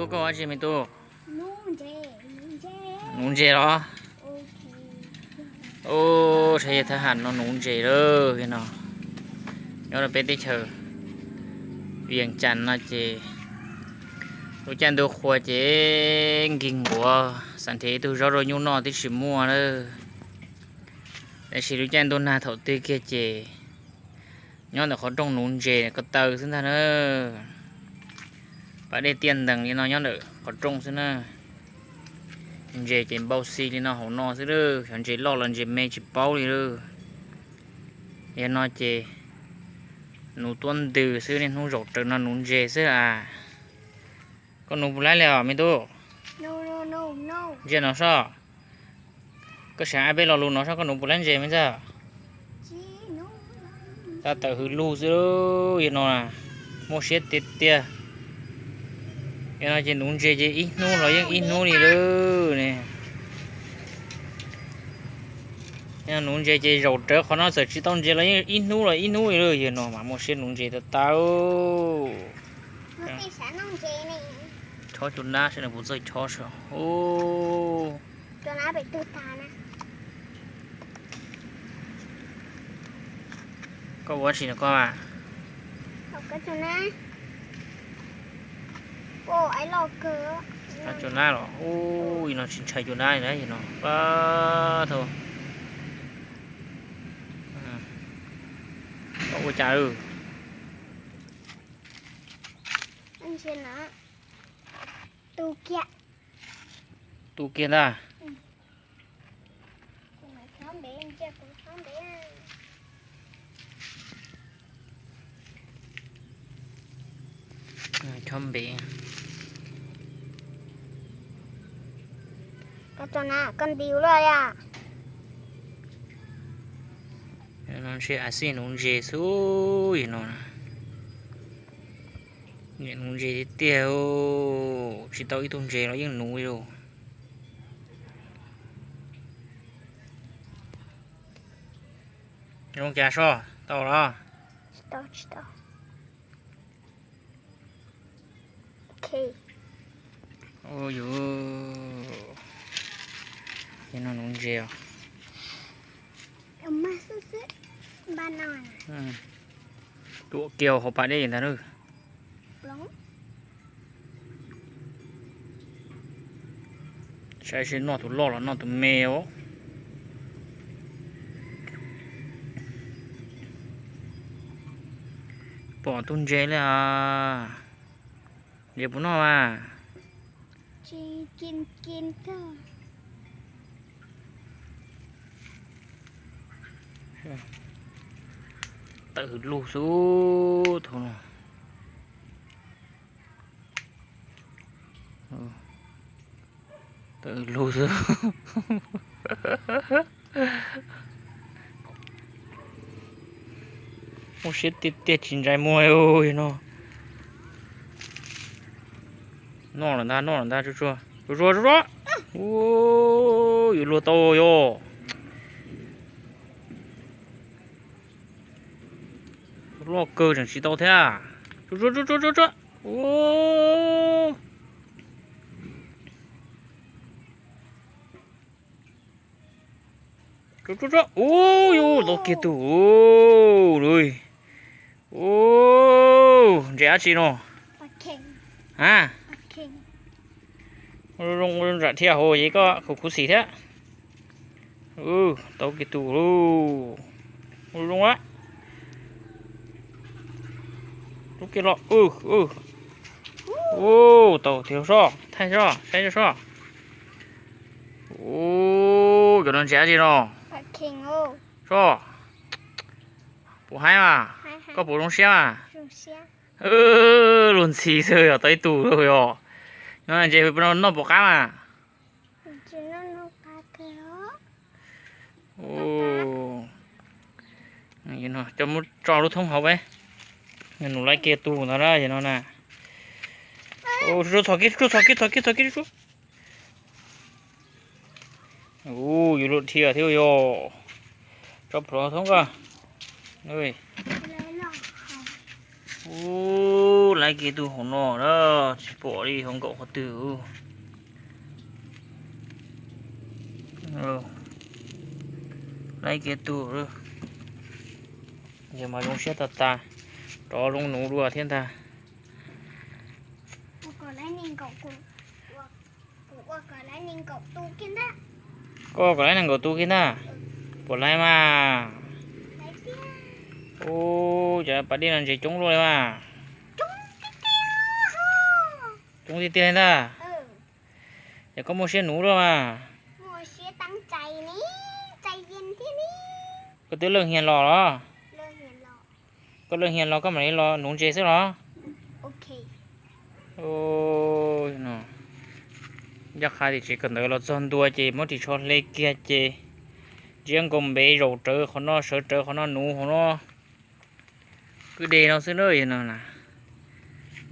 Koj ua dab tsi me tub? Nuv ntses los? Ub, saib yawg thab ham no nuv ntses lawm no. Nyob rau peb teb chaws Vias Cas no ces lub caij ntuj qhua ces nkig nquav, xav nrhiav ib tug zaub rau nyuj noj twb tsis muaj lawm. Tab sis lub caij ntuj nag thaum twg kiag ces nyob ntawm qhov rooj nuv ntses ko taw xwb ntag na. Pas dej tiaj ntees li no nyob ntawm qhov rooj xwb na. Ntses ces npau xi li no hauv no xwb lawm, xyov ntses loj los ntses me tsis paub li lawm. Yog no ces nuv tuab ntws xwb, niaj hnub zaum rawv no nuv ntses xwb a. Koj nuv puas laib li os me tub? Ntsia no sob. Koj saib peb lo lus no sob, koj nuv puas laib ntses me ntxawg? Tab tawm hws lug xwb yog no, muaj siab tiag tiag. Yog no ces nuv ntses ces ib hnub los yeej ib hnub li lawm ne. Nuv ntses ces zaum rawv qhov no txawm tsis tau ntses los yeej ib hnub los ib hnub li lawm, yog no mas muaj siab nuv ntses tau tau. Chob cua nab saib nws puas txawj chob saib. Koj ua dab tsi no koj? Cua nab los? Ub, no tsis ntshai cua nab li na, no pab thaum koj ua cas lawm? Tu kiag ntag. Chob npe. Koj nti ua luaj li. Ntshe a xij nuv ntses xwb yog no. Nyiam nuv ntses tiag tiag, tsis tau ib tug ntses los yeej nuv li lauj. Zoo cas sob, tau los? Yus, no nuv ntses os. Tuam kiag hauv pas dej ntag na. Saib seb noj tus loj los noj tus me os. Pom tug ntses li os. Ntses puas noj mas? Tawm hws lug xwb thaum no. Tawm hws lug xwb. Muaj siab tiag tiag tsis ntsais muag li no. Noj lawm ntag, noj lawm ntag, tsuag tsuag tsuag tsuag tsuag. Ua, yuav luag tau yog. Loj kawg tseem tsis tau thiab. Tsuag tsuag tsuag tsuag tsuag. Ua, tsuag tsuag tsuag. Ua, yuav tau kiag tus. Ua, ntses dab tsi no? A, zoo zoo zam dhia hauv ces koj khuv khuv xim thiab. Tau kiag tus lauj. Zoo a. Rub kiag los. Tau tiag sob, thaij sob, saib sob. Ua, cov no ntses dab tsi no? Sob, puas haib mas? Koj puas zoo siab mas? Luag ntxhi xwb yog tau ib tug lauj yog. Nyob ntses noj puas qab mas? Coj mus tso lub thoob hauv peb. Nws laib kiag tus ntawd na, no na. Txhos kiag, txhos kiag, txhos kiag, txhos kiag. Ua, yuav luag dhia thiab yog. Tso plhuav thoob koj. Ub, laib kiag tug hauv no na, tsis pom li hauv nkaum qhov twg. Laib kiag tug, yog mas zoo siab tag tas, rov zoo nuv dua thiab ntag. Koj kom laib nees nkaum tus kiag ntag. Puas laib mas? Ub, cov pas dej no ntses coob luaj li mas. Coob tiag tiag li ntag. Ces koj muaj siab nuv luaj mas. Koj twb leej hias los los? Koj leej hias los koj mam li los nuv ntses xwb los? Ncaj qha tias tsev kawm ntawv los txog ntua ces muab ris tsho hle kiag ces ntsia nkaus npev zaum rawv qhov no sawv rawv qhov no nuv hauv no. Kwj deg no xwb na, yog no na,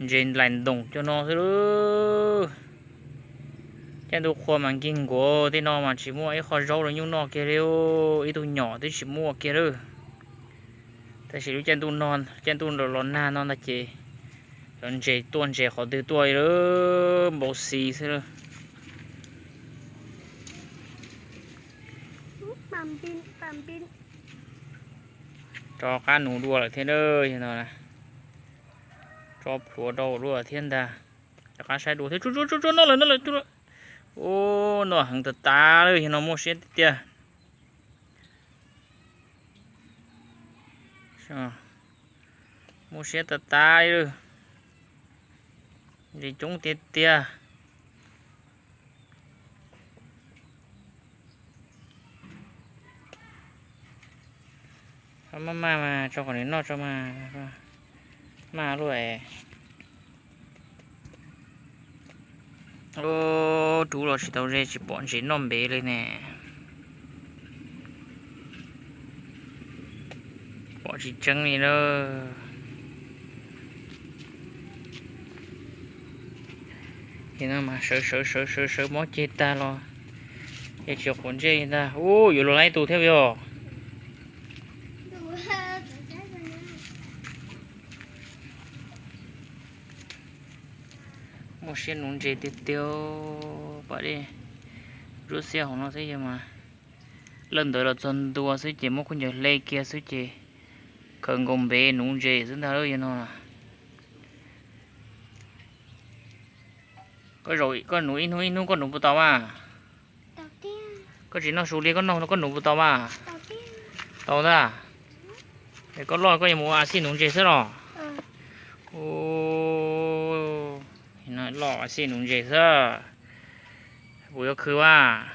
ntses nplaim ntoos cov no xwb lawm. Caij ntuj qhua mas nkig nkuav tej no mas tsis muaj ib qho zaub los nyuj noj kiag li, ib tug nyom twb tsis muaj kiag lawm. Tab sis lub caij ntuj no, caij ntuj los nag no ntag ces cov ntses tuaj ntses qhov twg tuaj lawm npau xis xwb lawm. Rov qab nuv dua lawm thiab na, yog no na, tso plhuav rau dua thiab ntag. Rov qab saib dua thiab, tsuj tsuj tsuj tsuj, noj lawm noj lawm. Ub, noj heev tas tas lawm, yog no muaj siab tiag tiag. Muaj siab tas tas li lawm. Ntses coob tiag tiag. Maj maj mas tso kom nws noj tso mas. Maj luaj es. Ub, rub los tsis tau ze, tsis pom ntses noj npev li ne. Pom tsis tseeb li na. Ces no mas sawv sawv sawv sawv sawv mob ceg tag los ces tsis quav ntsej li ntag. Ub, yuav luag laib tus thiab yog. Muaj siab nuv ntses tiag tiag, pas dej ntsuab xiab hauv no xwb yog mas. Leej ntawd los txog ntua xwb ces muab khaub ncaws hle kiag xwb ces khaws nkaus npev nuv ntses xwb ntag yog no. Koj nuv ib hnub ib hnub koj nuv puas tau mas? Koj tsis noj su li koj noj koj nuv puas tau mas? Tau ntag. Es koj loj koj yuav mus ua a xij nuv ntses xwb los? Ub, loj a xij nuv ntses xwb. Kuv yuav khwv mas.